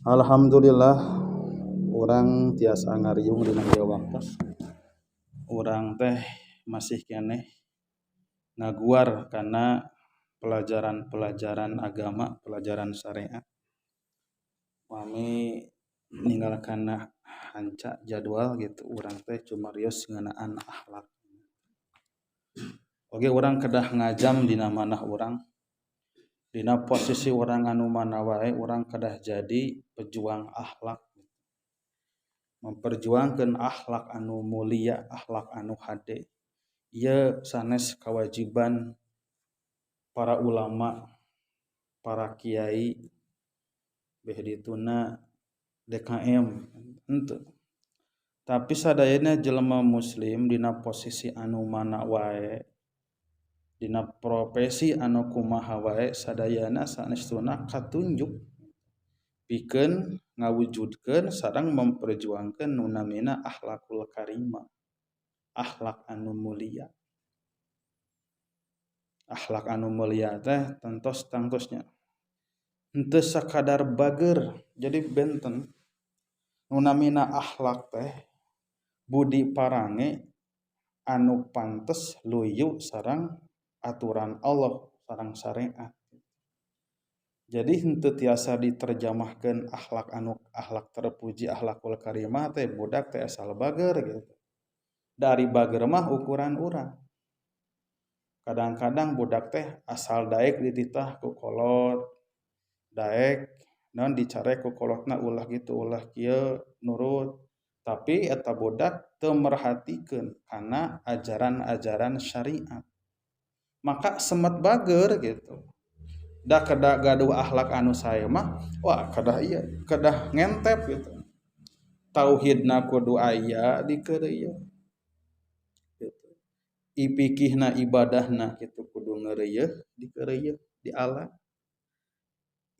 Alhamdulillah urang tiasa ngariung dina ieu waktos. Urang teh masih keneh ngaguar kana pelajaran-pelajaran agama, pelajaran syariat. Pami ninggal kana hanca jadwal gitu urang teh cumarios ngeunaan akhlak. Oge urang kedah ngajam dina manah urang, dina posisi urang anu mana wae urang kedah jadi pejuang akhlak, memperjuangkan akhlak anu mulia, akhlak anu hade. Ieu sanes kewajiban para ulama, para kiai, beh dituna DKM henteu. Tapi sadayana jelema muslim dina posisi anu mana wae, dina profesi anu kumaha wae, sadayana sanestuna katunjuk pikeun ngawujudkeun sareng memperjuangkeun nu namina akhlakul karimah, akhlak anu mulia. Akhlak anu mulia teh tentos tangtosnya henteu sakadar bager, jadi benten nu namina akhlak teh budi parange anu pantes luyu sareng aturan Allah sareng syariat. Jadi henteu tiasa diterjemahkeun akhlak anu akhlak terpuji, akhlakul karimah teh budak teh asal bager gitu. Dari bager mah ukuran urang. Kadang-kadang budak teh asal daek dititah ku kolot, daek naon dicarek ku kolotna ulah gitu ulah kieu nurut, tapi eta budak teu merhatikeun kana ajaran-ajaran syariat, maka semet bager gitu. Da kedah gaduh akhlak anu sae mah wah kedah ieu kedah ngentep gitu. Tauhidna kudu aya dikeureuyeun gitu, ipikihna ibadahna kitu kudu ngeureuyeuh dikeureuyeun diala,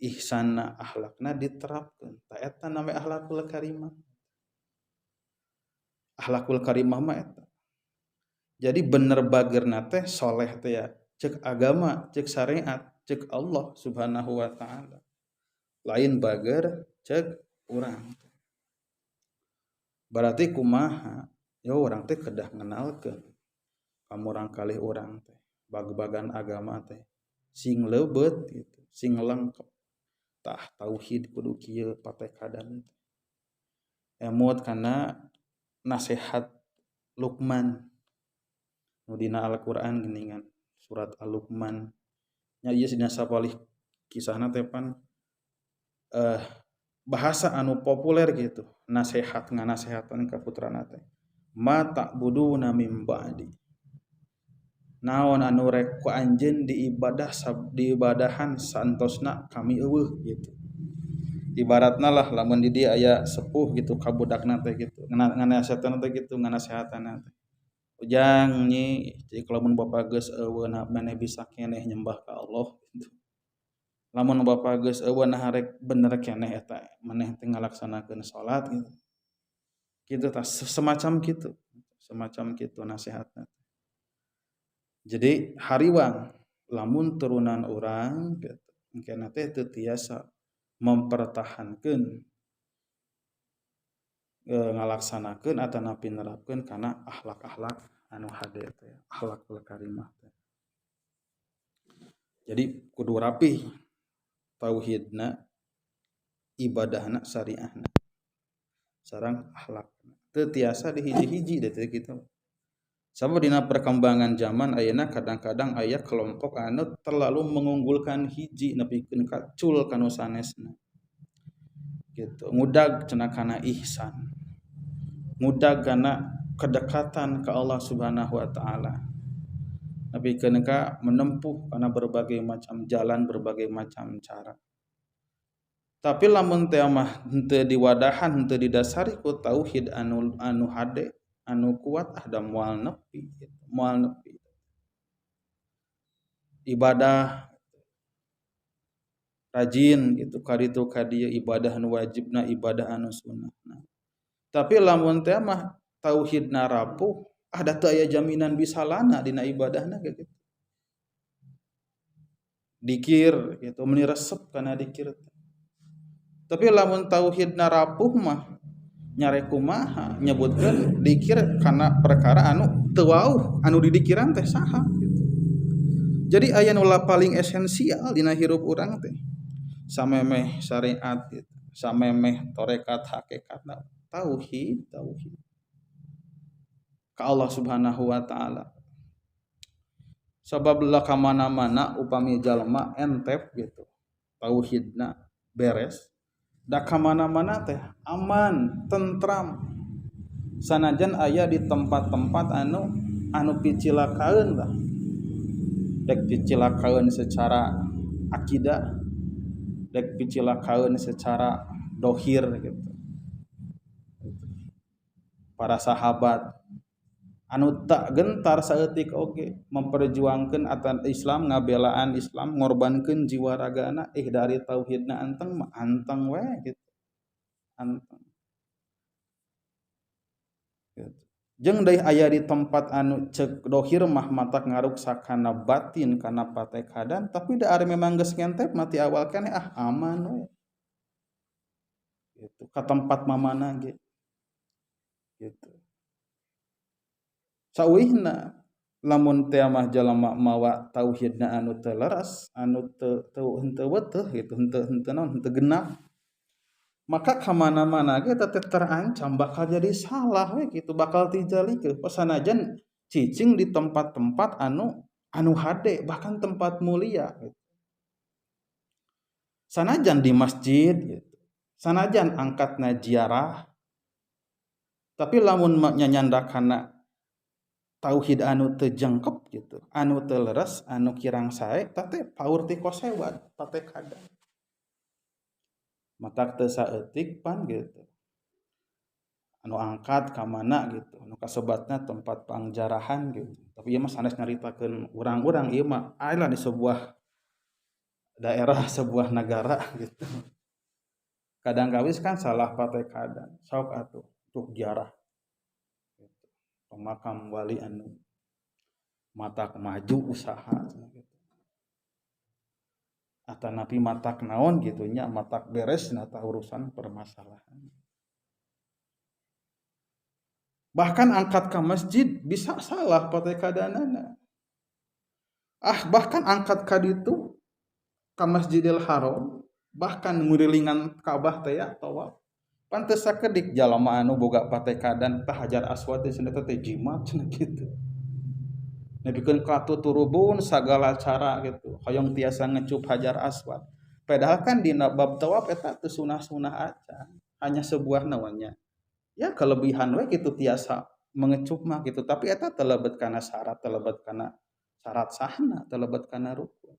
ihsanna akhlakna diterapkeun. Tah eta name akhlakul karimah. Akhlakul karimah mah eta. Jadi bener bagerna teh soleh teh ya cek agama, cek syariat, cek Allah Subhanahu wa taala, lain bager cek urang. Berarti kumaha ya urang teh kedah ngenalkeun ka murangkalih urang teh bag-bagan agama teh sing leubet gitu, sing lengkap. Tah tauhid kudu kieu patekadan teh. Emut kana nasihat Luqman nu dina Al-Qur'an geuningan surat Al-Luqman nya, ieu dina sapalih kisahna teh pan bahasa anu populer gitu, nasihat nganasehatan ka putrana teh, ma ta'buduna min ba'di, naon anu rek ku anjeun diibadah diibadahan santosna kami euweuh gitu. Ibaratna lah lamun di dieu aya sepuh gitu ka budakna teh gitu, nganasehatan teh gitu, nganasehatan teh, "Ujang, nyi, cik lamun bapa geus euweuh maneh bisa keneh nyembah ka Allah gitu. Lamun bapa geus euweuh nah rek bener keneh eta maneh teh ngalaksanakeun salat?" Gitu gitu tah, semacam kitu, semacam kitu nasihatna. Jadi hariwang lamun turunan urang gitu engkena teh teu tiasa mempertahankeun ngalaksanakeun atanapi nerapkeun kana akhlak-akhlak anu hade teh, akhlakul karimah teh. Jadi kudu rapih tauhidna, ibadahna, syariahna sareng akhlakna, teu tiasa dihiji-hiji teh kitu. Sabab dina perkembangan zaman ayeuna kadang-kadang aya kelompok anu terlalu mengunggulkan hiji nepikeun ka cul ka nu sanesna gitu. Ngudag cenah kana ihsan, ngudag kana kedekatan ke Allah Subhanahu wa taala, nepikeun ka menempuh kana berbagai macam jalan, berbagai macam cara. Tapi lamun teh mah henteu diwadahan, henteu didasari ku tauhid anu anu hade, anu kuat, ah da moal nepi gitu, moal nepi. Ibadah rajin gitu kaditu kadieu, ibadah anu wajibna, ibadah anu sunnahna, tapi lamun teh mah tauhidna rapuh, ah da teu aya jaminan bisa lana dina ibadahna gitu. Dikir gitu meni resep kana dikir, Tapi lamun tauhidna rapuh mah nyarek kumaha nyebutkeun dikir kana perkara anu teu wauh anu didikiran teh saha gitu. Jadi aya nu paling esensial dina hirup urang teh samemeh syariat gitu, samemeh tarekat hakikatna tauhid, tauhid ka Allah Subhanahu wa taala. Sabab lah ka mana-mana upami jalma entep gitu tauhidna beres da ka mana-mana teh aman tentram sanajan aya di tempat-tempat anu anu picilakaeun lah dek picilakaeun secara akidah dek picilakaeun secara dohir gitu. Para sahabat anu tak gentar saeutik oge memperjuangkeun atan Islam ngabelaan Islam ngorbankeun jiwa ragana dari tauhidna anteng mah anteng we gitu anteng gitu. Jeung deui aya di tempat anu ceuk dohir mah matak ngaruksak kana batin kana patekadan tapi da ari memang geus ngentep mati awal keneh ah aman we gitu ka tempat mamana ge gitu. Sauihna lamun teh mah jalma mawa tauhidna anu teu leres anu teu teu henteu weteuh gitu henteu henteu naon henteu genap maka ka mana-mana ge teh terancam bakal jadi salah we gitu bakal tijalikeun sanajan cicing di tempat-tempat anu anu hade bahkan tempat mulia gitu. Sanajan di masjid gitu sanajan angkatna ziarah tapi lamun nyanyandakana tauhid anu teu jengkep gitu anu teu leres anu kirang sae teh paur ti kosewad patekada matak teu saeutik pan gitu anu angkat ka mana gitu anu kasebatna tempat pangjarahan gitu tapi ieu mah sanes nyaritakeun urang-urang ieu mah aya di sebuah daerah sebuah negara gitu kadang kawis kan salah patekadan sok atuh untuk ziarah makam wali anu matak maju usaha gitu. Atanapi matak naon gitu nya matak beres nata urusan permasalahan. Bahkan angkat ke masjid bisa salah patekadanana. Ah bahkan angkat ka ditu ka Masjidil Haram bahkan ngurilingan Ka'bah teh ya tawaf. Pantes sakedik jalma anu boga patekadan tah Hajar Aswad teh cenah teh jimat cenah kitu. Nepikeun ka tuturubun sagala cara gitu hoyong tiasa ngecup Hajar Aswad. Padahal kan dina bab tawaf eta teu sunah-sunah acan, hanya sebuah naonnya. Ya kelebihan we kitu tiasa mengecup mah gitu, tapi eta teu lebet kana syarat, teu lebet kana syarat sahna, teu lebet kana rukun.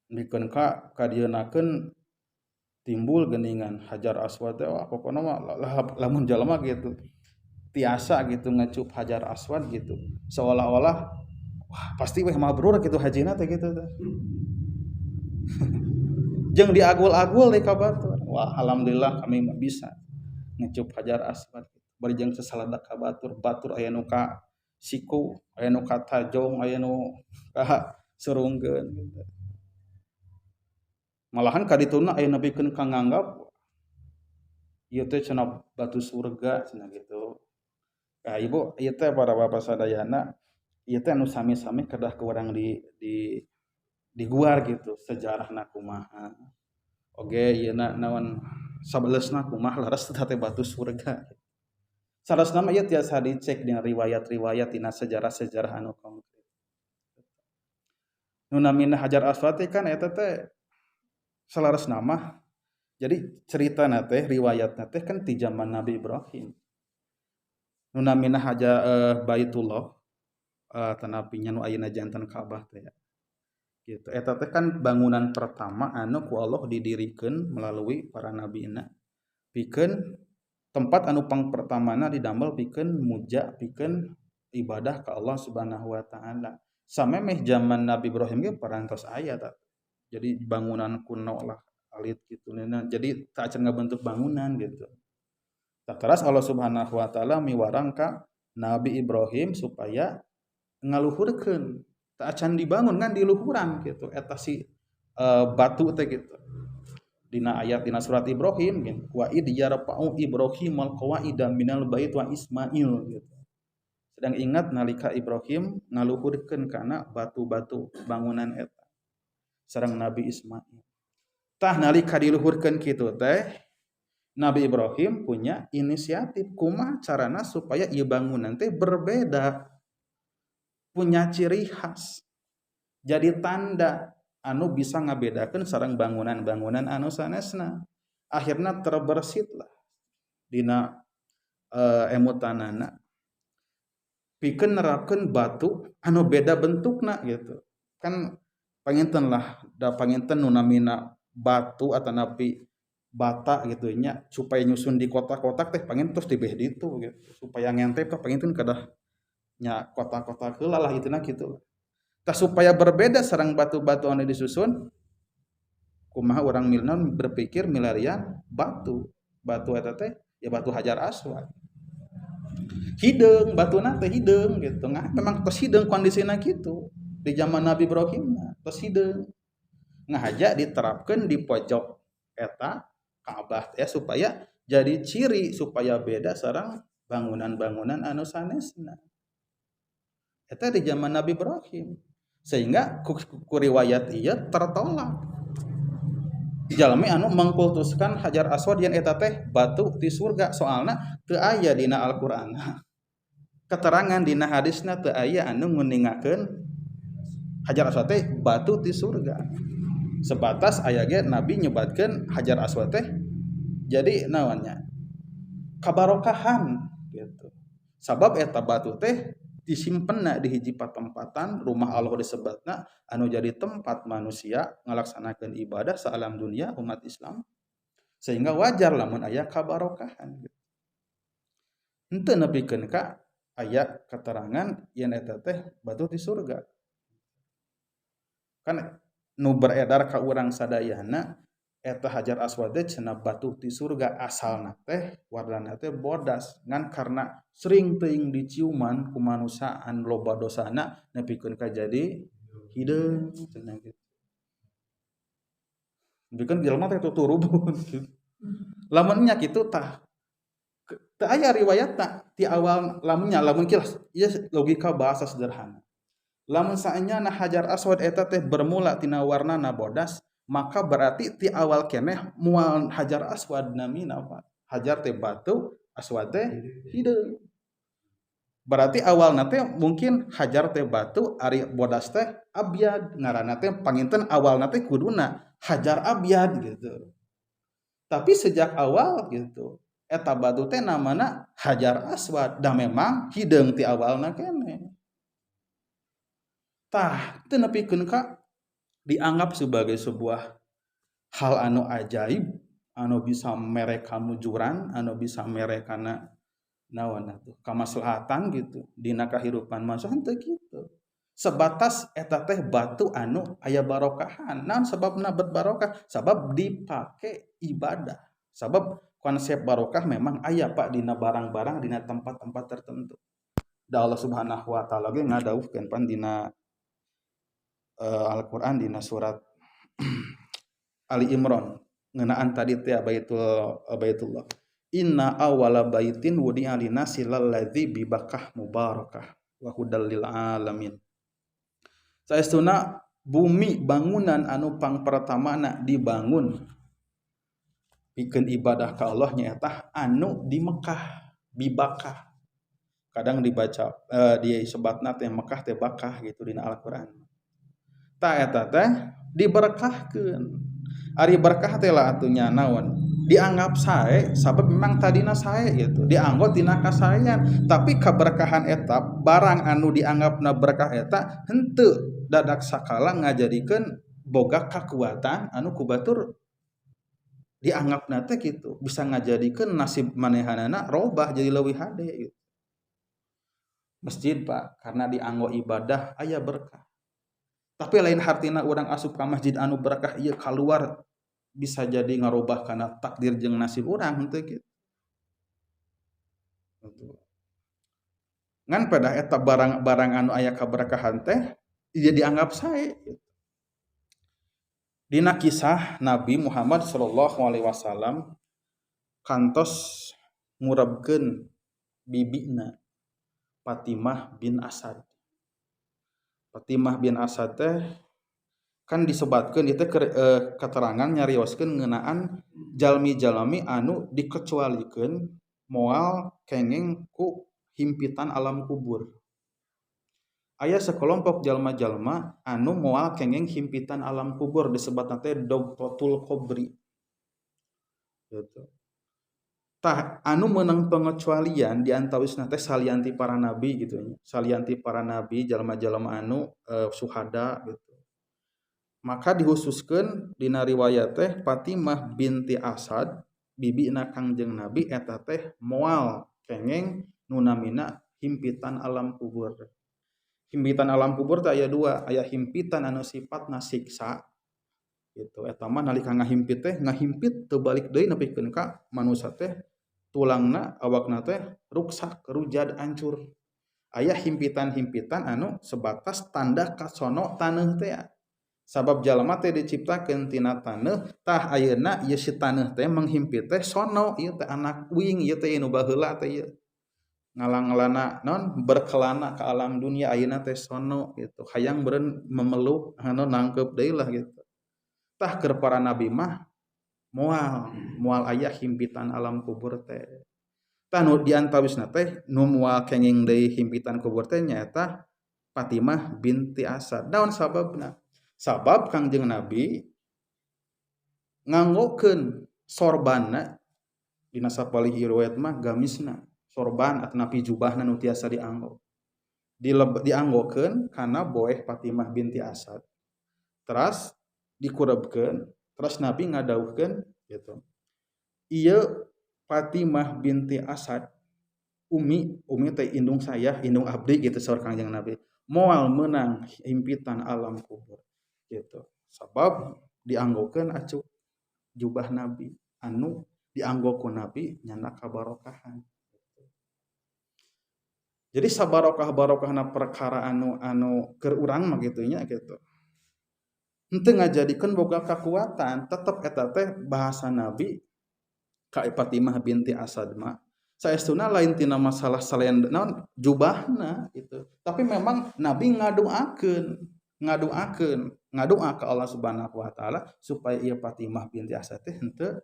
Nepikeun ka kadieunakeun timbul geningan Hajar Aswad teh wah pokona mah lamun jalma gitu tiasa gitu ngecup Hajar Aswad gitu seolah-olah wah pasti weh mabrur gitu hajina teh gitu teh. Jeung diagul-agul di ka batur wah alhamdulillah kami mah bisa ngecup Hajar Aswad bari jeung sasaladak ka batur batur aya nu ka siku aya nu ka tajong aya nu ka surungkeun gitu. Malahan kadituna aya nepikeun ka nganggap ieu teh cenah batu surga cenah gitu. Ka ibu ieu teh para bapak sadayana ieu teh anu sami-sami kedah ku urang di diguar gitu sejarahna kumaha. Oge ieu na naon sabelesna kumaha leres teh batu surga. Sarasna mah ieu tiasa dicek dina riwayat-riwayat dina sejarah-sejarah anu konkret. Nu namina Hajar Aswad teh kan eta teh selaras nama. Jadi ceritana teh riwayatna teh kan ti zaman Nabi Ibrahim. Nu namina haja Baitullah tanapinya nu ayeuna janten Ka'bah teh ya. Gitu. Eta teh kan bangunan pertama anu ku Allah didirikeun melalui para nabina. Pikeun tempat anu pang pertamana didamel pikeun muja, pikeun ibadah ka Allah Subhanahu wa taala. Samemeh zaman Nabi Ibrahim ge parantos aya tah. Jadi bangunan kuno lah alit gitu nena. Jadi tak acan ngabentuk bangunan gitu. Tak teras Allah Subhanahu wa taala miwarang ka Nabi Ibrahim supaya ngaluhurkeun. Tak acan dibangun kan diluhuran gitu eta si Batu teh gitu. Dina ayat dina surat Ibrahim gitu. Wa id yarfa'u Ibrahimul qawaida minal bait wa Ismail gitu. Sedang ingat nalika Ibrahim ngaluhurkeun kana batu-batu bangunan eta sareng Nabi Ismail. Tah nalika diluhurkeun kitu teh Nabi Ibrahim punya inisiatif kumaha carana supaya ieu bangunan teh berbeda, punya ciri khas, jadi tanda anu bisa ngabedakeun sareng bangunan-bangunan anu sanesna. Akhirna terbersitlah dina emutanana pikeun nerapkeun batu anu beda bentukna gitu. Kan panginten lah, da panginten nu namina batu atanapi bata gitu nya, supaya nyusun di kotak-kotak teh panginten terus dibeh ditu gitu, supaya ngentep teh panginten kedah nya kotak-kotak heula lah ituna kitu. Tah supaya berbeda sareng batu-batu anu disusun, kumaha urang milna berpikir milarian batu. Batu eta teh ya batu Hajar Aswad. Hideung batuna teh hideung gitu. Nah, memang tos hideung kondisina kitu di zaman Nabi Ibrahim tos hideung. Ngahaja diterapkeun di pojok eta Ka'bah ya supaya jadi ciri, supaya beda sareng bangunan-bangunan anu sanesna. Eta di zaman Nabi Ibrahim. Sehingga ku riwayat ieu tertolak. Jalmi anu mengkultuskan Hajar Aswad yang eta teh batu di surga, soalna teu aya dina Al-Qur'an. Keterangan dina hadisna teu aya anu nguningakeun Hajar Aswad teh batu di surga. Sebatas aya ge Nabi nyebatkeun Hajar Aswad teh jadi naonnya kabarokahan gitu. Sabab eta batu teh disimpenna di hiji patempatan rumah Allah disebatna anu jadi tempat manusia ngalaksanakeun ibadah saalam dunia umat Islam, sehingga wajar lamun aya kabarokahan gitu. Henteu nepikeun ka aya keterangan yen eta teh batu di surga. Kan nu beredar ka urang sadayana eta Hajar Aswad teh cenah batu ti surga, asalna teh warnana teh bodas, ngan karena sering teuing diciuman ku manusia anu loba dosana nepikeun ka jadi hideung cenah kitu. Nepikeun jelema teh tuturubun gitu. Lamun nya kitu tah teu aya riwayatna ti awal lamunnya, lamun kilas ieu logika bahasa sederhana. Lamun saenyana Hajar Aswad eta teh bermula tina warnana bodas, maka berarti ti awal keneh moal Hajar Aswad namina, Pak. Hajar teh batu, Aswad teh hideung. Berarti awalna teh mungkin Hajar teh batu, ari bodas teh abyad, ngaranna teh panginten awalna teh kuduna Hajar Abyad gitu. Tapi sejak awal gitu, eta batu teh namana Hajar Aswad, da memang hideung ti awalna keneh. Tah, teu nepikeun ka dianggap sebagai sebuah hal anu ajaib, anu bisa mere kamujuran, anu bisa mere kana naon atuh, kamaslahatan gitu dina kahirupan manusia henteu kitu. Sebatas eta teh batu anu aya barokahan. Naon sababna bet barokah? Sabab dipake ibadah. Sabab konsep barokah memang aya, Pak, dina barang-barang, dina tempat-tempat tertentu. Da Allah Subhanahu wa taala ge ngadawuhkeun pan dina Al-Qur'an dina surat Ali Imran ngeunaan tadi teh Baitullah. Inna awwala baitin wudi'a linnasi lalladzi bi Bakkah mubarakah wa hudal lil alamin. Saestuna bumi bangunan anu pangpertamana dibangun pikeun ibadah ka Allah nyaeta anu di Mekah, di Bakkah. Kadang dibaca disebatna teh Mekah teh Bakkah gitu dina Al-Qur'an. Tah eta teh diberkahkeun. Ari berkah teh lah atuh nya naon? Dianggap sae sabab memang tadina sae gitu. Dianggo tina kasaean, tapi kaberkahan eta barang anu dianggapna berkah eta henteu dadak sakala ngajadikeun boga kakuatan anu ku batur dianggapna teh kitu, bisa ngajadikeun nasib manehanana robah jadi leuwih hade gitu. Masjid, Pak, karena dianggo ibadah aya berkah. Tapi lain hartina urang asup ka masjid anu berkah ieu kaluar bisa jadi ngarobah kana takdir jeung nasib urang, henteu kitu. Gitu. Ngan pada eta barang-barang anu aya kaberkahan teh ieu dianggap sae gitu. Dina kisah Nabi Muhammad sallallahu alaihi wasallam kantos ngurebkeun bibina Fatimah bin Asad. Fatimah bin Asad teh kan disebatkeun ieu teh keterangan nyarioskeun ngeunaan jalmi-jalmi anu dikecualikeun moal kengeng ku himpitan alam kubur. Aya sekelompok jalma-jalma anu moal kengeng himpitan alam kubur disebutna teh dogtotul qobri. Gitu. Tah anu meunang pengecualian di antawisna teh salianti para nabi gitu nya. Salianti para nabi jalma-jalma anu suhada gitu. Maka dihususkeun dina riwayat teh Fatimah binti Asad bibina Kangjeng Nabi eta teh moal kengeng nu namina himpitan alam kubur. Himpitan alam kubur teh aya dua, aya himpitan anu sifatna siksa gitu. Eta mah nalika ngahimpit teh ngahimpit teu balik deui nepikeun ka manusa teh tulangna awakna teh ruksak, rujad, hancur. Aya himpitan-himpitan anu sebatas tanda kasono taneuh teh. Sabab jalma teh diciptakeun tina taneuh, tah ayeuna ieu si taneuh teh menghimpit teh sono ieu teh anak uing ieu teh nu baheula teh ieu. Ngalang-ngalana non berkelana ke alam dunia ayeuna teh sono gitu. Hayang beureun memeluk anu nangkeup deui lah gitu. Tah keur para nabi mah moal aya himpitan alam kubur teh. Tah nu diantawisna teh nu moal kenging deui himpitan kubur teh nyaeta Fatimah binti Asad. Naon sababna? Sabab Kangjeng Nabi nganggokeun sorbanna dina sapalih riwayat mah gamisna. Sorban atanapi jubahna nu tiasa dianggo. Dianggokeun kana boeh Fatimah binti Asad. Teras dikurebkeun, teras Nabi ngadawuhkeun gitu. Ieu Fatimah binti Asad umi teh indung saya, indung abdi gitu saur Kangjeng Nabi. Moal meunang himpitan alam kubur gitu. Sabab dianggokeun acuk jubah Nabi anu dianggo ku Nabi nyana kabarokahan. Jadi sabarokah-barokahna perkara anu keur urang mah kitu nya gitu. Henteu ngajadikeun boga kakuatan, tetep eta teh bahasa Nabi ka Fatimah binti Asad mah. Saestuna lain tina masalah salain naon jubahna gitu. Tapi memang Nabi ngadoakeun ngadoa ka Allah Subhanahu wa taala supaya ieu Fatimah binti Asad teh henteu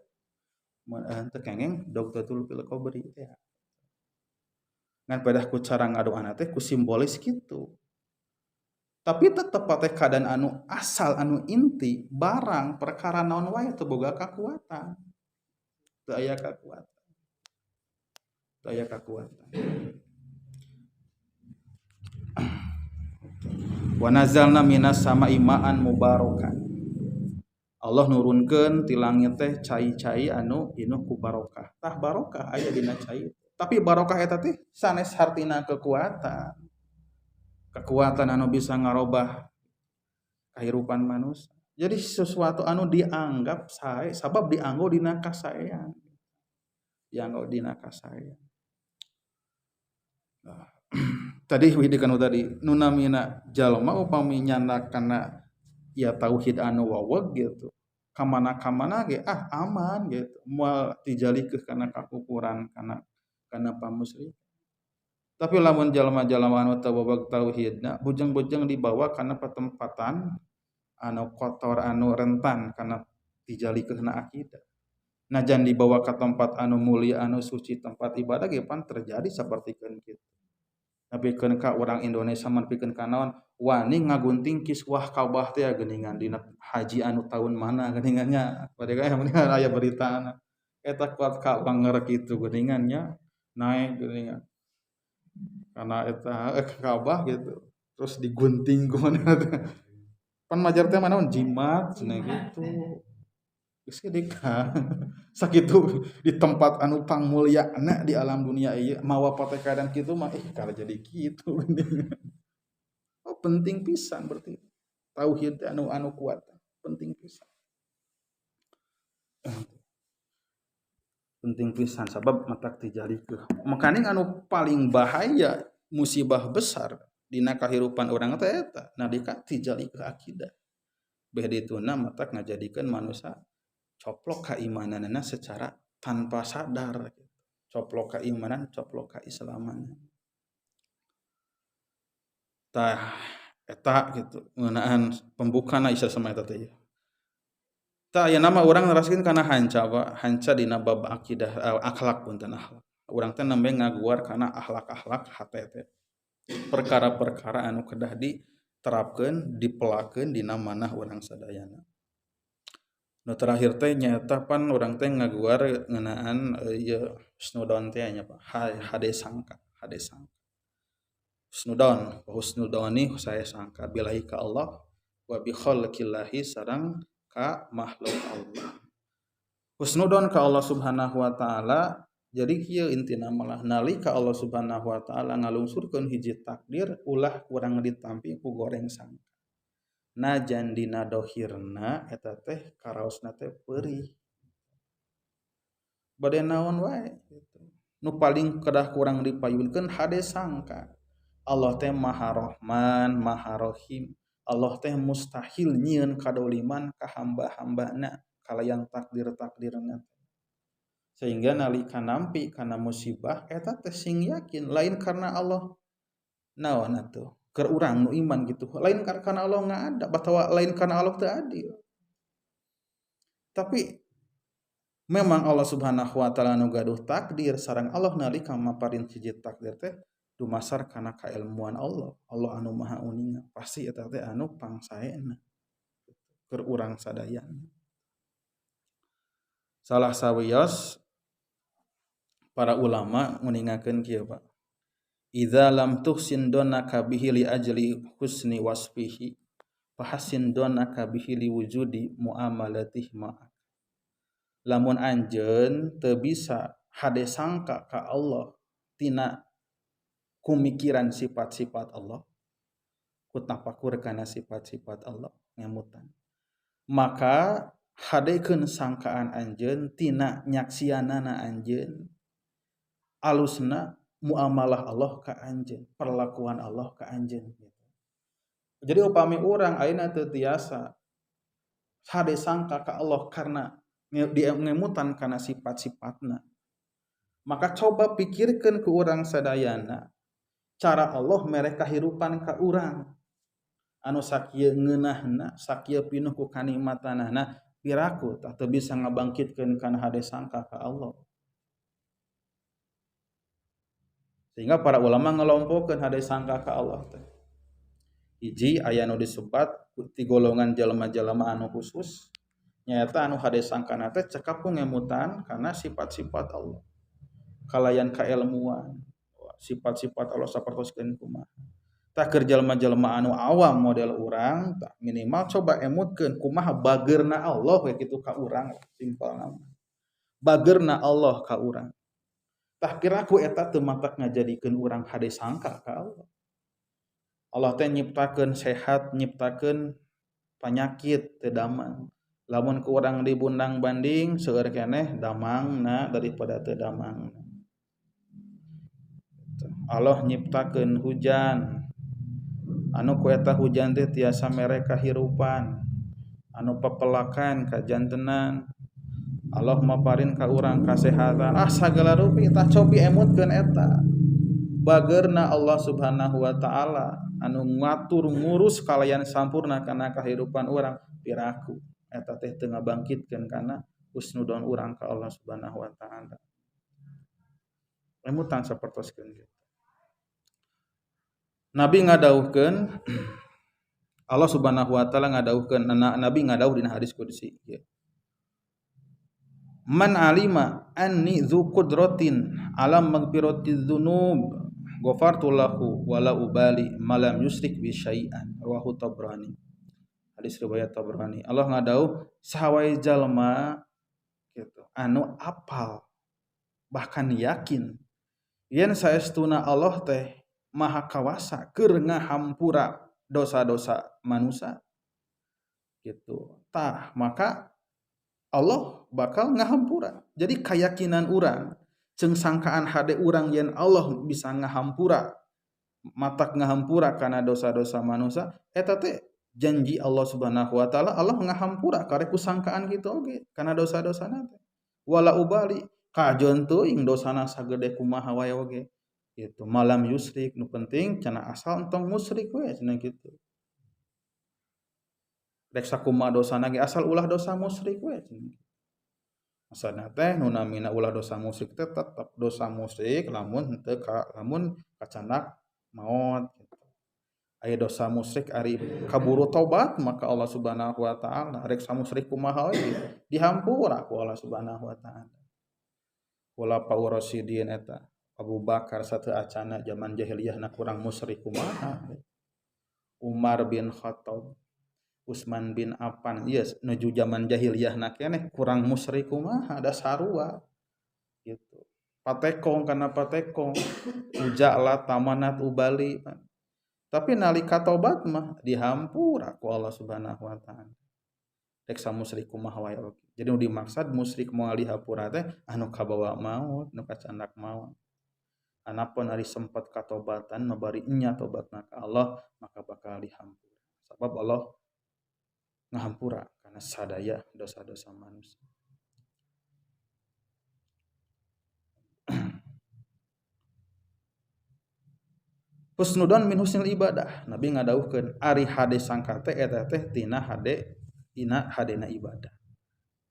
kengeng dogtatul fil qabri teh. Ngan pedah ku cara ngadoana teh ku simbolis gitu. Tapi tetep teh keadaan anu asal anu inti barang perkara naon wae teu boga kakuatan. Teu aya kakuatan. Teu aya kakuatan. Wa nazalna minas sama'i ma'an mubarakan. Allah nurunkeun ti langit teh cai-cai anu pinuh ku barokah. Tah barokah aya dina cai. Tapi barokah eta teh sanes hartina kekuatan. Kekuatan anu bisa ngarobah kehidupan manusia. Jadi sesuatu anu dianggap sae sabab dianggo dina kasaean. Dianggo dina kasaean. Nah, tadi widikan tadi nu namina jalma upami nyanda kana ya tauhid anu waweg gitu. Kamana-kamana ge aman gitu. Moal tijalikeuh kana kakufuran kana pamusrik. Tapi lamun jalma-jalma anu teu waweg tauhidna bujeng-bujeng dibawa kana patempatan anu kotor anu rentan kana tijalikeuhna akidah. Najan dibawa ka tempat anu mulia anu suci tempat ibadah ge pan terjadi sapertikeun kitu. Nepikeun ka urang Indonesia mah nepikeun ka naon wani ngagunting kiswah Kabah teh geuningan dina haji anu tahun mana geuningannya bade ka mendingan aya beritana eta kuat ka langer kitu geuningannya naik geuningan karena eta Kabah gitu terus digunting ku mana teh pan majar teh manaon jimat cenah gitu geus ka sakitu di tempat anu pangmulyana di alam dunia ieu mawa patekadan kitu mah kala jadi kitu. Oh penting pisan berarti tauhid anu kuat penting pisan. Penting pisan sabab matak tijalikeuh. Makanya anu paling bahaya musibah besar dina kahirupan urang teh eta nalika tijalikeuh akidah. Beh dituna matak ngajadikeun manusia coplok keimananna secara tanpa sadar gitu. Coplok keimanan, coplok keislaman. Tah eta gitu ngeunaan pembukana isa sama eta teh. Tah aya nama urang neraskeun kana hanca Pak, hanca dina bab akidah akhlak punten akhlak. Urang teh nembe ngaguar kana akhlak-akhlak hate teh. Perkara-perkara anu kedah diterapkeun, dipelakeun dina manah urang sadayana. Nu terakhir teh nyaeta pan urang teh ngaguar ngeunaan ieu husnudon teh nya Pak, hade sangka, hade sangka. Husnudon, husnudoni saya sangka billahi ka Allah wa bi khalqillahi sareng ka makhluk Allah. Husnudon ka Allah Subhanahu wa taala, jadi kieu intina malah nalika Allah Subhanahu wa taala ngalungsurkeun hiji takdir ulah kurang ditampi ku goreng sangka. Najan dina dohirna eta teh karaosna teh peurih. Bade naon wae gitu. Nu paling kedah kurang dipayunkeun hade sangka. Allah teh Maha Rahman, Maha Rahim. Allah teh mustahil nyieun kadoliman ka hamba-hambana kalayan takdir-takdirna. Sehingga nalika nampi kana musibah eta teh sing yakin lain karena Allah naon atuh keur urang nu iman gitu, lain karena Allah ngaada atawa lain karena Allah teu adil. Tapi memang Allah Subhanahu wa taala nu gaduh takdir sareng Allah nalika maparin hiji takdir teh dumasar kana kailmuan Allah. Allah anu maha uninga pasti eta teh anu pangsaena keur urang sadayana. Salah sawios para ulama nguningakeun kieu Pak. Idza lam tuhsin donnaka bihi li ajli husni wasfihi fahassin donnaka bihi li wujudi muamalatihi ma'ak. Lamun anjeun teu bisa hade sangka ka Allah tina kumikiran sifat-sifat Allah, ku tapakur kana sifat-sifat Allah ngemutan, maka hadekeun sangkaan anjeun tina nyaksianana anjeun alusna muamalah Allah ka anjeun, perlakuan Allah ka anjeun gitu. Jadi upami urang ayeuna teu tiasa hade sangka ka Allah karena ngemutan kana sifat-sifatna, maka coba pikirkeun ku urang sadayana cara Allah mere kahirupan ka urang anu sakieu ngeunahna, sakieu pinuh ku kanikmatanana, piraku tah teu bisa ngabangkitkeun kana hade sangka ka Allah. Sehingga para ulama ngelompokeun hade sangka ka Allah teh. Hiji aya nu disebat ti golongan jalma-jalma anu khusus nyaeta anu hade sangkana teh cekap ku ngemutan kana sifat-sifat Allah. Kalayan kailmuan, sifat-sifat Allah sapertoskeun kumaha. Tah keur jalma-jalma anu awam model urang tah minimal coba emutkeun kumaha bageurna Allah we kitu ka urang, simpelna. Bageurna Allah ka urang. Tah piraku eta teu matak ngajadikeun urang hade sangka ka Allah. Allah teh nyiptakeun sehat, nyiptakeun panyakit teu damang. Lamun ku urang dibundang banding seueur keneh damangna daripada teu damangna. Allah nyiptakeun hujan anu ku eta hujan teh tiasa mere kahirupan, anu pepelakan kajantenan. Allah maparin ka urang kasehatan, ah sagala rupi tah cobi emutkeun eta. Bageurna Allah Subhanahu wa taala anu ngatur ngurus kalayan sampurna kana kahirupan urang, piraku eta teh teu ngabangkitkeun kana husnudon urang ka Allah Subhanahu wa taala. Emutan sapertoskeun kitu. Nabi ngadauhkeun Allah Subhanahu wa taala ngadauhkeun, Nabi ngadauh dina hadis qudsi ieu. Man alima anni dzu qudratin ala magfirati dzunub ghafartu lahu wala ubali ma lam yusrik bi syai'an. Rawahu Tabrani. Hadis riwayat Tabrani. Allah ngadauh saha wae jalma gitu anu apal bahkan yakin yen saestuna Allah teh maha kawasa keur ngahampura dosa-dosa manusia gitu. Tah maka Allah bakal ngahampura. Jadi keyakinan urang jeung sangkaan hade urang yen Allah bisa ngahampura, matak ngahampura kana dosa-dosa manusia, eta teh Janji Allah Subhanahu wa taala Allah ngahampura karek kusangkaan kitu oge kana dosa-dosana teh. Wala ubali kajeun teuing dosana sagede kumaha wae oge. Gitu malam yusrik nu penting cenah asal entong musyrik we cenah kitu. Rek sakumaha dosana ge asal ulah dosa musyrik we cenah. Maksudna teh nu namina ulah dosa musyrik teh tetep dosa musyrik lamun henteu ka lamun kacandak maot. Aya dosa musyrik ari kaburu tobat maka Allah Subhanahu wa taala rek samusyrik kumaha we dihampura ku Allah Subhanahu wa taala. Khulafaur Rasyidin eta Abu Bakar sateu acana zaman jahiliyahna kurang musyrik kumaha. Umar bin Khattab, Utsman bin Affan ieu nuju zaman jahiliyahna keneh kurang musyrik kumaha da sarua gitu. Patekong kana patekong ujala tamanat ubali. Tapi nalika tobat mah dihampura ku Allah Subhanahu wa taala. Rek samusyrik kumaha wae oge. Jadi nu dimaksud musyrik moal dihampura teh anu kabawa maut, nu kacandak maut. Anapun ari sempat katobatan mabari nya tobatna ka Allah maka bakal dihampura. Sabab Allah ngahampura kana sadaya dosa-dosa manusia. Husnudon min husnil ibadah. Nabi ngadawuhkeun ari hade sangka teh eta teh tina hade tina hadena ibadah.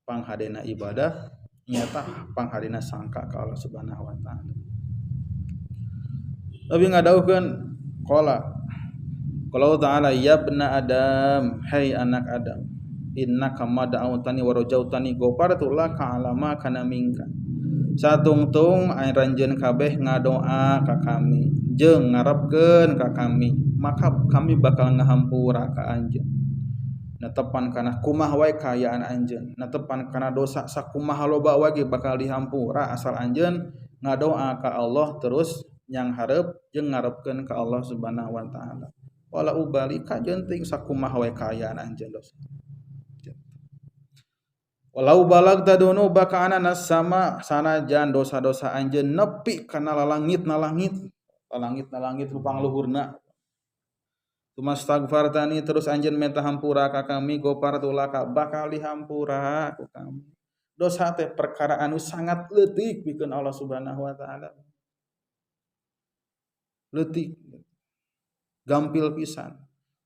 Panghadena ibadah nyata panghadena sangka ka Allah Subhanahu wa taala. Nabi ngadawuhkeun qala qala ta'ala ya ibna adam hai anak Adam innaka ma da'awtani wa rajautani ghafartu laka ala ma kana minka. Satungtung ranjeun kabeh ngadoa ka kami jeung ngarepkeun ka kami maka kami bakal ngahampura ka anjeun. Netepan kana kumaha wae kaayaan anjeun, netepan kana dosa sakumaha loba wae ge bakal dihampura asal anjeun ngadoa ka Allah terus nyang hareup jeung ngarepkeun ka Allah Subhanahu wa taala. Wala ubali kajeun teuing sakumaha wae kaayaan anjeun dosa. Walau balagta dunubaka ananas sama sanajan dosa-dosa anjeun nepi kana lalangit na langit. Lalangit na langit rupang luhurna. Tumastaghfartani terus anjeun menta hampura ka kami ghafartu laka bakal dihampura ku kami. Dosa teh perkara anu sangat leutik pikeun Allah Subhanahu wa taala. Leutik. Gampil pisan.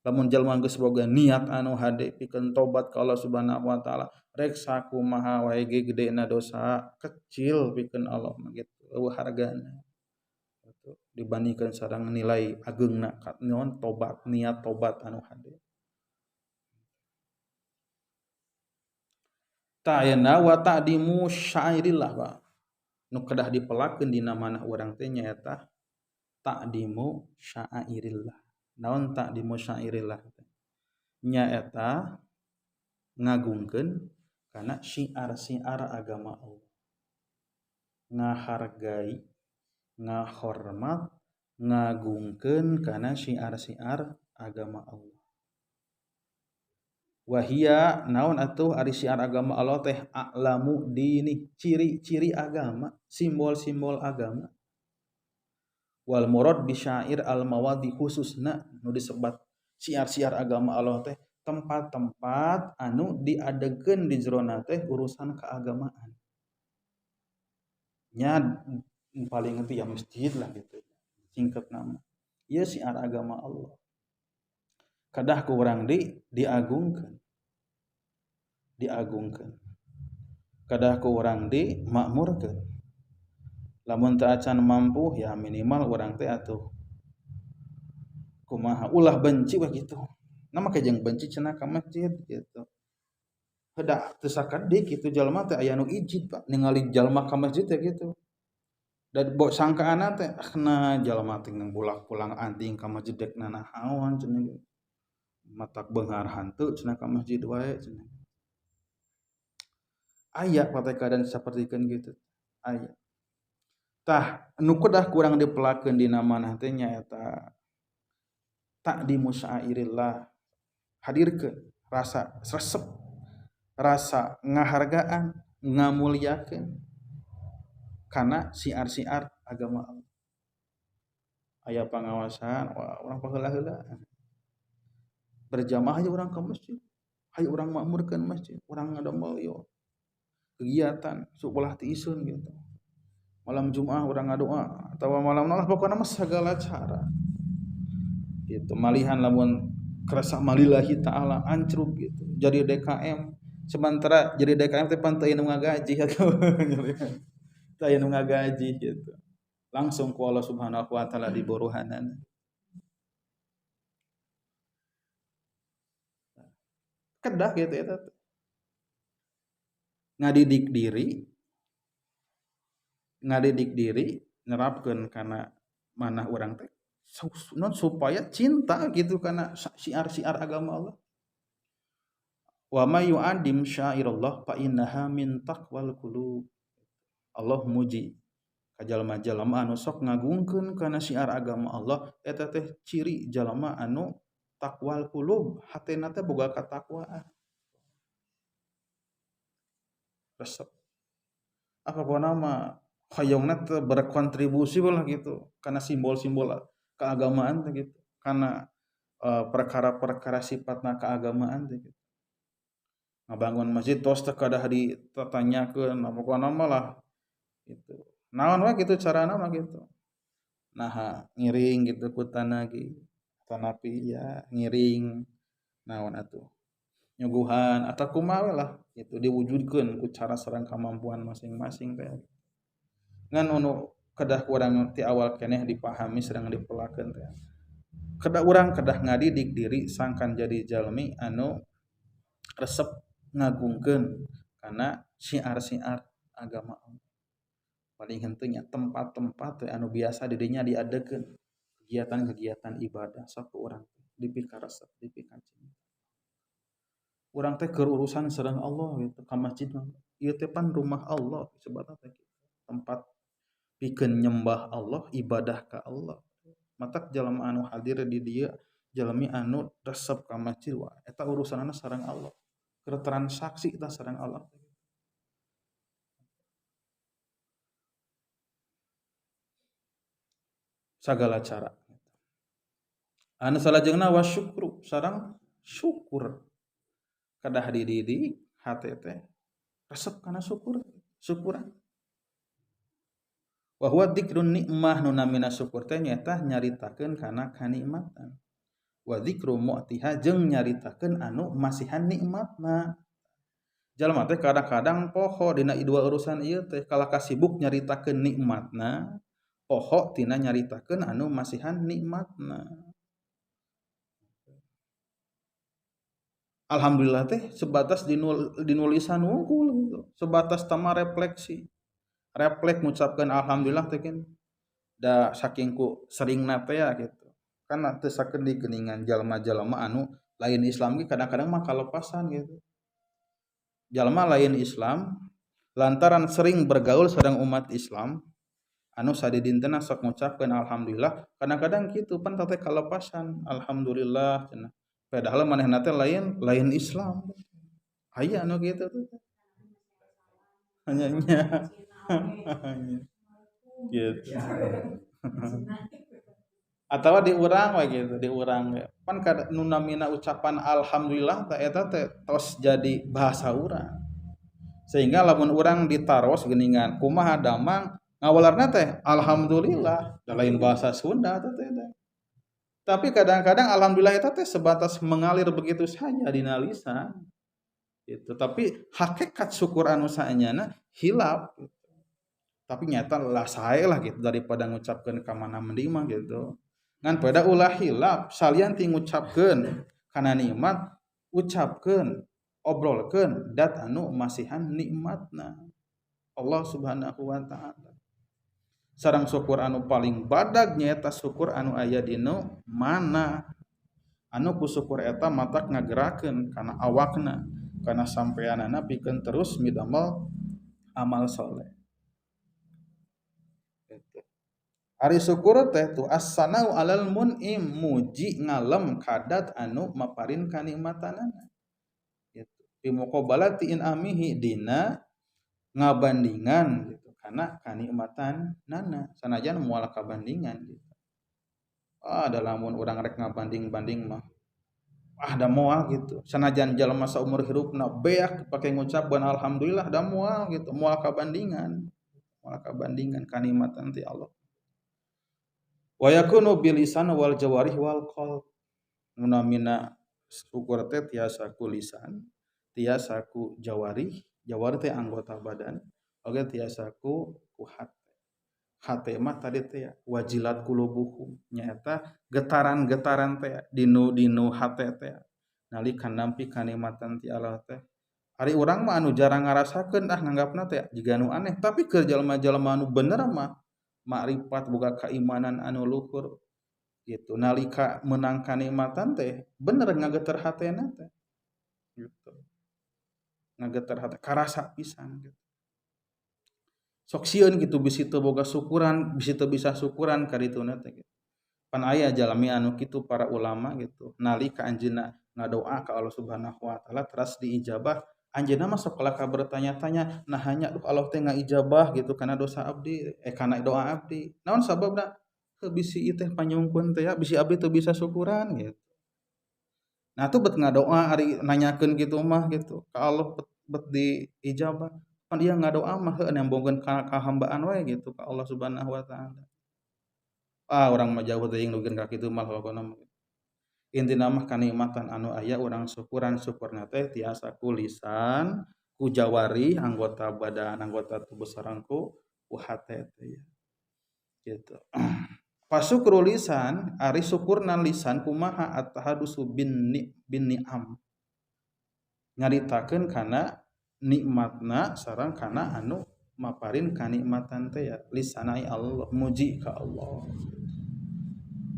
Lamun jalma geus boga niat anu hade pikeun tobat ka Allah Subhanahu wa taala, rek sakumaha wae ge gedena dosa kecil pikeun Allah mah gitu, eueuh hargana. Gitu. Dibandingkeun sareng nilai ageungna naon tobat, niat tobat anu hade. Ta'ayna wa ta'dimu syairillah Pak. Nu kedah dipelakeun dina manah urang teh nyaeta ta'dimu syairillah. Naon ta'dimu syairillah teh? Nyaeta ngagungkeun kana syiar-syiar agama Allah. Ngahargai, ngahormat, ngagungkeun kana syiar-syiar agama Allah. Wahia naon atuh ari syiar agama Allah teh a'lamu dini, ciri-ciri agama, simbol-simbol agama. Wal murad bi syair al mawadi khususna nu disebat syiar-syiar agama Allah teh tempat-tempat anu diadegeun di jerona teh urusan keagamaan. Nya paling ngerti ya masjid lah gitu. Singkat nama. Ieu syiar agama Allah. Kedah ku urang diagungkeun. Diagungkeun. Kedah ku urang dimakmurkeun. Lamun teu acan mampu ya minimal urang teh atuh kumaha ulah benci we kitu. Nah make jeung benci cenah ka masjid gitu. Heudah teu sakedik kitu jalma teh aya nu ijid Pak ningali jalma ka masjid teh kitu. Dan bok sangkaana teh na jalma teh bulak-pulang anting ka masjid dek nanahaon cenah. Matak beunghar hantu cenah ka masjid wae cenah. Aya pate keadaan sapertikeun kitu. Aya. Tah nu kedah kurang dipelakeun dina manah teh nyaeta ta'dimu syairillah. Hadirkeun rasa resep, rasa ngahargaan, ngamuliakeun kana syiar-syiar agama Allah. Aya pangawasan, wah urang paheula-heula. Berjamaah hayu urang ka masjid, hayu urang makmurkeun masjid, urang ngadamel ieu kegiatan ulah ti isun gitu. Malam Jumat urang ngadoa atawa malam naon pokona mah segala cara. Gitu malihan lamun kerasa malillahi ta'ala ancrub gitu. Jadi DKM sementara jadi DKM teh pan teu aya nu ngagaji atuh. Teu aya nu ngagaji gitu. Langsung ku Allah Subhanahu wa taala diboruhanana. Kedah gitu eta teh. Ngadidik diri nerapkeun kana manah urang teh non supaya cinta gitu kana syiar-syiar agama Allah. Wa may yu'addim syairallah fa innaha min taqwal qulub. Allah muji ka jalma-jalma anu sok ngagungkeun kana syiar agama Allah eta teh ciri jalma anu taqwal qulub, hatena teh boga katakwaan. Resep. Apa pokona mah hoyongna teh berkontribusi lah gitu karena simbol-simbol keagamaan teh gitu, karena perkara-perkara sifatna keagamaan teh gitu. Ngabangun masjid tos teh kadah ditatanyakeun, pokona mah lah gitu. Naon we gitu carana mah gitu. Nah, ngiring gitu ku tanah ge. Tanapi ya ngiring naon atuh. Nyuguhan atau kumaha we lah gitu diwujudkeun ku cara sareng kemampuan masing-masing teh. Ngan anu kedah urang ti awal keneh dipahami sareng dipelakeun teh. Kedah urang kedah ngadidik diri sangkan jadi jalmi anu resep ngagungkeun kana syiar-syiar agama. Paling henteu nya tempat-tempat teh anu biasa di dinya diadekeun kegiatan-kegiatan ibadah sok urang dipikaresep dipikacinta. Urang teh keur urusan sareng Allah gitu ka masjid mah. Ieu teh pan rumah Allah sebatna teh tempat pikeun nyembah Allah, ibadah ka Allah. Matak jalma anu hadir di dieu jalmi anu resep ka masjid wah eta urusanana sareng Allah. Keur transaksi eta sareng Allah. Sagala cara. Anu salajengna wasyukru sareng syukur. Kedah dididik hate teh resep kana syukur, syukuran. Wa huwa dzikrun nikmah nu namina syukur teh nyaeta nyaritakeun kana kanikmatan. Wa dzikru mu'tiha jeung nyaritakeun anu masihan nikmatna. Jalma teh kadang-kadang poho dina dua urusan ieu teh kalah kasibuk nyaritakeun nikmatna, poho tina nyaritakeun anu masihan nikmatna. Alhamdulillah teh sebatas dinulisan wungkul gitu. Sebatas tama refleksi. Refleks ngucapkeun alhamdulillah teh kan da saking ku seringna teh ya gitu. Kan teu sakeun geuningan jalma-jalma anu lain Islam ge kadang-kadang mah kalepasan gitu. Jalma lain Islam lantaran sering bergaul sareng umat Islam anu sadidintena sok ngucapkeun alhamdulillah kadang-kadang kitu pan teh kalepasan alhamdulillah cenah. Padahal manehna teh lain Islam. Aya anu kitu tuh. Hanya nya. Gitu. Atawa diurang we gitu, diurang we. Pan nu namina ucapan alhamdulillah teh eta teh tos jadi bahasa urang. Sehingga lamun urang ditaros geuningan kumaha damang ngawalerna teh alhamdulillah, da lain bahasa Sunda teh teh. Tapi kadang-kadang alhamdulillah eta teh sebatas mengalir begitu saja dina lisan. Gitu. Tapi hakikat syukur anu saenyana hilap gitu. Tapi nyata lah sae lah gitu daripada ngucapkeun ka mana mending mah gitu. Ngan pada ulah hilap salian ti ngucapkeun kana nikmat, ucapkeun, obrolkeun dat anu masihan nikmatna. Allah Subhanahu wa taala. Sareng syukur anu paling badag nyaeta syukur anu aya dina mana. Anu ku syukur eta matak ngagerakeun kana awakna, kana sampeanana pikeun terus midamel amal soleh. Ari syukur teh tu as-sanau alal mun'im muji ngalem kadat anu maparin kanikmatanana. Gitu. Bi muqabalati in'amihi dina ngabandingan gitu karena kanikmatan nana sanajan moal kabandingan gitu. Ah, da lamun urang rek ngabanding-banding mah Ah da moal gitu. Sanajan jalma saumur hirupna beak pake ngucapkeun alhamdulillah da moal gitu, moal kabandingan. Moal kabandingan kanikmatan ti Allah. Wa yakunu bil lisan wal jawarih wal qalb. Munamina syukur teh tiasa ku lisan, tiasa ku jawarih, jawarih teh anggota badan, oge tiasa ku hate. Hate mah tadi teh wajilat qulubuhum nyaeta getaran-getaran teh dinu hate teh nalika nampi kanikmatan ti Allah teh. Ari urang mah anu jarang ngarasakeun ah nganggapna teh jiga nu aneh, tapi keur jalma-jalma anu bener mah makrifat boga keimanan anu luhur gitu. Nalika menang kanikmatan teh bener ngageter hatena teh gitu. Ngageter hate karasa pisan gitu. Sok sieun gitu bisi teu boga syukuran, bisi teu bisa syukuran karituna teh gitu. Pan aya jalmi anu kitu para ulama gitu. Nalika anjeunna ngadoa ka Allah Subhanahu wa taala teras diijabah, anjeunna mah sok kalaka bertanya-tanya, nah hanya duh Allah teh ngaijabah gitu kana dosa abdi, kana doa abdi. Naon sababna? Heuh bisi ieu teh panyungkeun teh ya, bisi abdi teu bisa syukuran gitu. Nah tuh bet ngadoa ari nanyakeun kitu mah gitu ka Allah bet diijabah. Pan ieu ngadoa mah heuh nembongkeun ka kahambaan we gitu ka Allah Subhanahu wa taala. Ah urang mah jauh teuing dugi ka kitu mah pokona mah. Intina mah kanikmatan anu aya urang syukuran, syukurna teh tiasa ku lisan, ku jawari anggota badan, anggota tubuh sareng ku hate teh ya. Gitu. Pasukru lisan, ari syukurna lisan kumaha at-tahadusu bin ni'am. Nyaritakeun kana nikmatna sareng kana anu maparin kanikmatan teh ya lisanai Allah, muji ka Allah.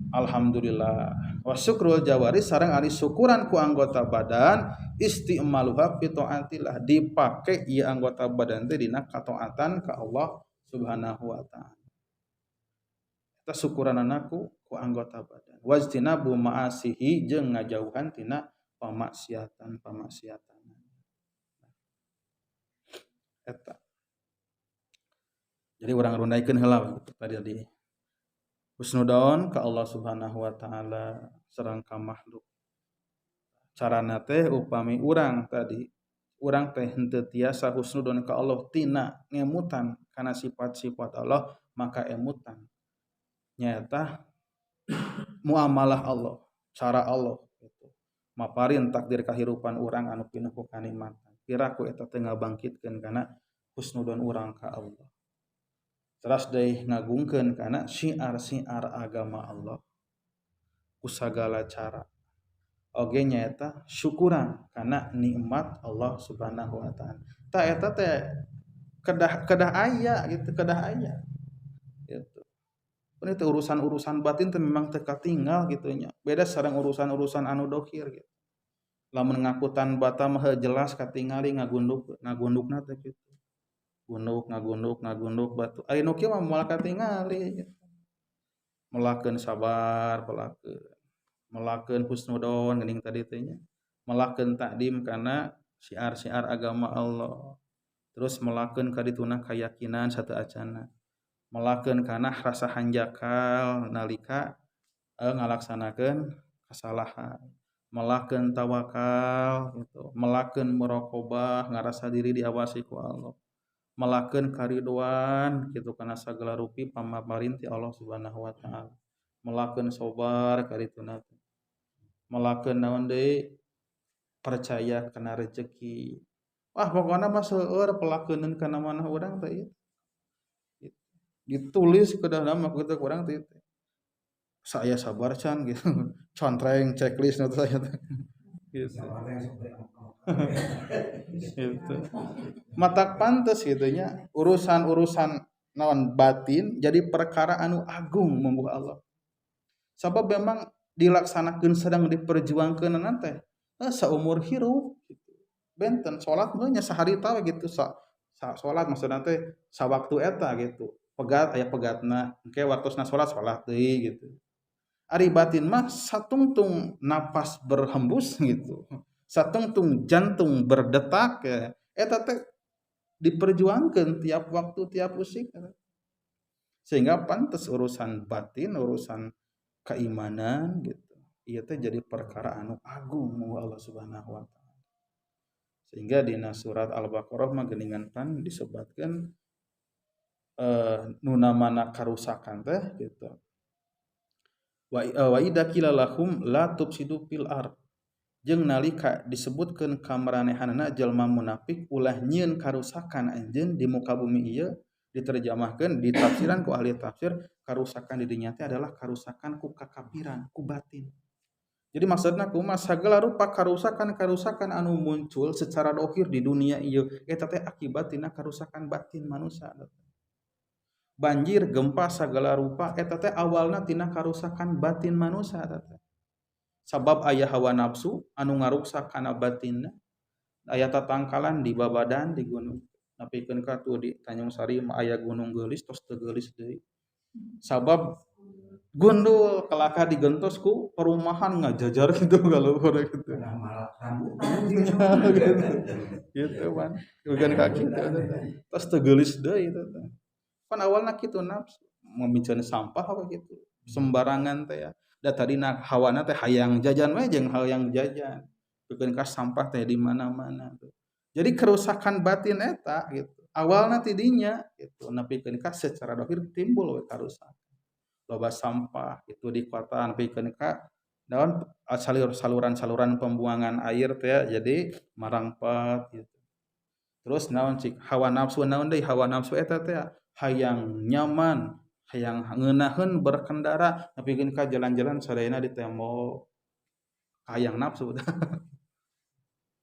Alhamdulillah. Wa syukrul jawari sareng ari syukuran ku anggota badan isti'maluha fi taatillah, dipake ieu anggota badan teh dina kataatan ka Allah Subhanahu wa taala. Eta syukuranana ku anggota badan. Wajtinabu ma'asihi jeung ngajauhan tina pamaksiatan-pamaksiatan. Eta. Jadi urang rundaikeun heula gitu tadi di husnudon ka Allah Subhanahu wa taala sareng ka makhluk. Carana teh upami urang tadi urang teh henteu tiasa husnudon ka Allah tina ngemutan kana sifat-sifat Allah, maka emutan nyaeta muamalah Allah, cara Allah gitu. Maparin takdir kahirupan urang anu pinuh ku kanikmatan. Piraku eta teh ngabangkitkeun kana husnudon urang ka Allah. Teras deui ngagungkeun kana syiar-syiar agama Allah ku sagala cara. Oge nyaeta syukuran kana nikmat Allah Subhanahu wa taala. Ta eta teh kedah aya gitu, kedah aya. Gitu. Pun itu urusan-urusan batin teh memang teu katinggal gitu nya. Beda sareng urusan-urusan anu dohir gitu. Lamun ngakutan bata mah jelas katingali ngagunduk, ngagundukna teh kitu. Gunduk, ngagunduk, ngagunduk batu. Ari nu kieu mah moal katingali gitu. Melakeun sabar, pelakeun. Melakeun husnudon geuning tadi teh nya. Melakeun takdim kana syiar-syiar agama Allah. Terus melakeun kadituna kayakinan satu acana. Melakeun kana rasa hanjakal nalika ngalaksanakeun kesalahan. Melakeun tawakal gitu, melakeun muraqabah ngarasa diri diawasi ku Allah. Melakeun karidoan gitu kana sagala rupi pamaparin ti Allah Subhanahu wa taala. Melakeun sabar karituna teh. Melakeun naon deui percaya kana rezeki. Wah pokona mah seueur pelakeuneun kana manah urang teh ieu. Ditulis kedah mah kitu kurang teh. Saya sabar can gitu. Contreng checklist nu saya teh. Gitu. Gitu. Matak pantes gitu nya urusan-urusan naon batin jadi perkara anu agung membuh Allah. Sabab memang dilaksanakeun sedang diperjuangkeun teh saumur hirup gitu. Benten salat mah nya sahari tawe gitu sa salat maksudna teh sawaktu eta gitu. Pegat aya pegatna engke waktosna salat salat deui gitu. Ari batin mah satungtung napas berhembus gitu. Satungtung jantung berdetak ya. Eta teh diperjuangkeun tiap waktu tiap usik. Sehingga pantes urusan batin, urusan keimanan gitu. Ieu teh jadi perkara anu agung mu Allah Subhanahu wa taala. Sehingga dina surat Al-Baqarah mah geuningan pan disebatkeun nu namana karusakan teh gitu. Wa idza qila lahum la tufsidu fil ard. Jeung nalika disebutkeun ka maranehanana jalma munafik ulah nyieun karusakan anjeun di muka bumi ieu, diterjemahkeun ditafsiran ku ahli tafsir karusakan di dinya teh adalah karusakan ku kakafiran, ku batin. Jadi maksudna kumaha sagala rupa karusakan-karusakan anu muncul secara dohir di dunia ieu eta teh akibat tina karusakan batin manusia. Banjir, gempa sagala rupa eta teh awalna tina karusakan batin manusia eta teh. Sabab aya hawa nafsu anu ngaruksak kana batinna, aya tatangkalan di babadan di gunung. Nepikeun ka tuh di Tanjung Sari mah aya gunung geulis tos teu geulis deui. Sabab gundul kalaka digentos ku perumahan ngajajar gitu kalau urang gitu. Gitu. Gitu pan. Bukan kaki gitu. Tos teu geulis deui itu teh. Pan awalna kitu nafsu memiceun sampah apa gitu. Sembarangan teh ya. Da tadina hawana teh hayang jajan we jeung hayang jajan. Pikeun ka sampah teh di mana-mana tuh. Jadi kerusakan batin eta gitu. Awalna ti dinya gitu nepikeun ka secara dohir timbul we karusakan. Loba sampah itu di kota nepikeun ka naon saluran-saluran pembuangan air teh jadi marangpat gitu. Terus naon cik hawa nafsu naon deui hawa nafsu eta teh hayang nyaman, hayang ngeunaheun berkendara nepikeun ka jalan-jalan sadayana di tembok. Hayang nafsu.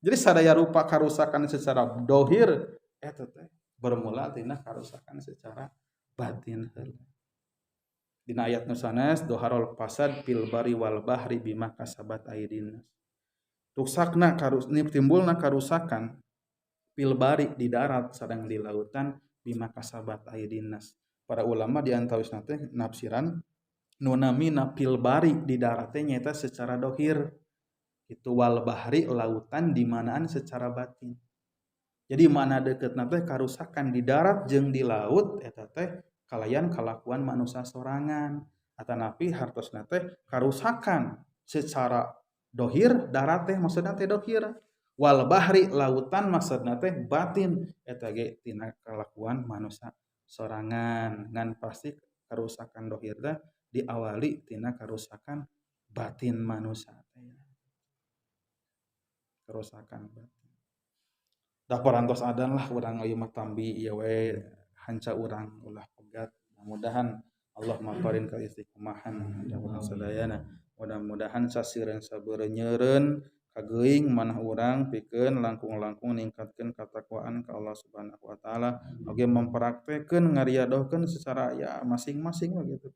Jadi sadaya rupa karusakan secara dohir eta teh bermula tina karusakan secara batin heula. Dina ayat nu sanes doharul fasad fil bari wal bahri bima kasabat aydin nas. Rusakna timbulna karusakan fil bari di darat sareng di lautan bima kasabat aydin nas. Para ulama di antawisna teh nafsiran nu namina fil bari di darat teh nyaeta secara dohir. Itu wal bahri lautan dimanaan secara batin. Jadi mana deketna teh karusakan di darat jeung di laut eta teh kalayan kalakuan manusia sorangan. Atanapi hartosna teh karusakan secara dohir darat teh maksudna teh dohir. Wal bahri lautan maksudna teh batin eta ge tina kalakuan manusia sorangan. Ngan pasti karusakan dohir teh diawali tina karusakan batin manusia teh. Kerusakan batin. Dah parantos adan lah urang ieu mah tambi ieu we hanca urang ulah pegat. Mudah-mudahan Allah maparin ka istiqomahan da urang sadayana. Mudah-mudahan sasireun sabeureun kageuing manah urang pikeun langkung-langkung ningkatkeun katakwaan ka Allah Subhanahu wa taala. Oge mempraktekeun ngariadohkeun secara ya masing-masing we gitu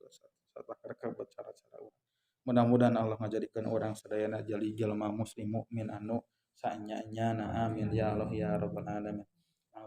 satakar cara-cara urang. Mudah-mudahan Allah ngajadikeun urang sadayana jadi jelema muslim mukmin anu saenya-enyana. Amin ya Allah ya rabbal alamin.